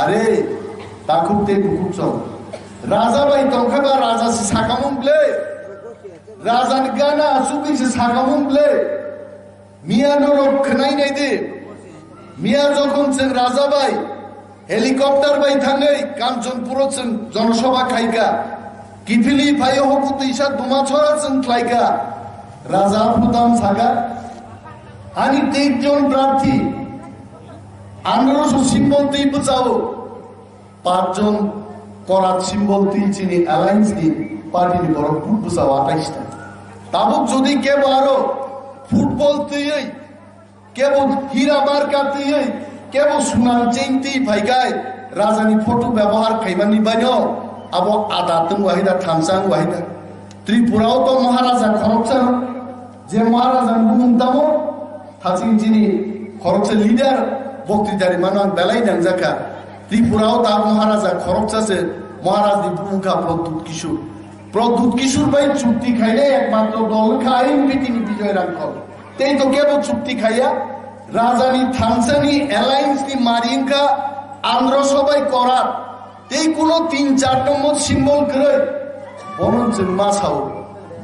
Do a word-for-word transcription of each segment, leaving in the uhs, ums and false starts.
Are, takhuk tei bukhuk chwng. Raja bai tongkha ba raja se sakamung ble. Raja ni gana asugwi se sakamung ble. Miya norok khwnai nai di. Miya jokhon chwng raja bai helicopter bai thangwi Kanchanpuro chwng jonosabha khaika. Kiphilwi phaio hoku twisa Dumachora chwng khlaika. Raja Bhutan saka. Ani tei jon prarthi. Androso symbol twi bwchao. Pachjon korat symbol twi chini alliance ni party ni borok vote bwchao atais ta. Tabuk jodi kebo aro football twiwi, kebo hira marka twiwi, kebo sunam chain twi phaikai, raja ni photo byabohar khaimani baino abo ada tong wahida thansa wahida. Tripura o to Maharaja khoroksa no, je Maharaja ni bumung tamo, Thaching chini khoroksa leader, boktwitari mano ang belai nangjakha. Tripura o ta Maharaja khoroksa se, Maharaj ni bumung kha Pradyut Kishore. Pradyut Kishore bai chukti khainai ekmatro dol wngkha I N P T ni Bijoy Rangkhol. Tei to kebo chukti khaiya, raja ni thansa ni alliance ni mari wngkha Androso bai Korat. Tei kuno tin char nombor symbol kwrwi. Bono chwng ma sao.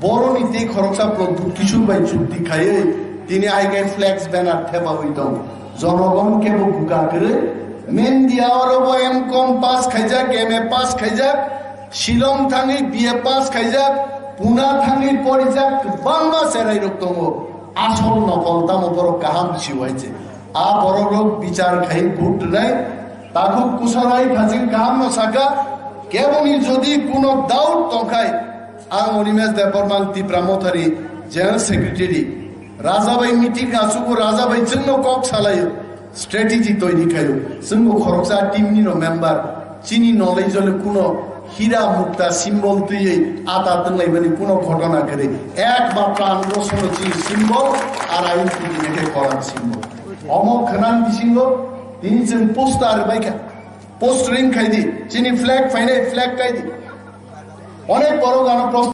Boroni tei khoroksa Pradyut Kishore bai chukti khaiwi tini I K flex banner thepawi tong. Jonogon kebo buka kwrwi. Media oro bo M com pass khaijak, M A pass khaijak, Shillong thangwi B A pass khaijak, Pune thangwi porijak kwbangma cherai rok tongo. Asol nokol tamo borok kaham siwai se. A borok rok bichar khai vote rwnai. Takhuk kusarai phajing kaham no saka. Keboni jodi kuno doubt tongkhai, ang Animesh Debbarma, Tipra Mothari, General Secretary. Raja bai meeting asugo, raja bai chwngno kok salaio. Strategy toiri khaio. Chwngbo khoroksa team ni no member. Chini nolai jole kuno hira mukta symbol twiwi ata twnglaimani kuno ghotona kwrwi. Ekmatro ang bosono chini symbol arai tini khe koran symbol. Omo khwnang bisingo tini chwng poster baikha. Postering khaidi, chini flag phainai flag kaidi. Onek borok ano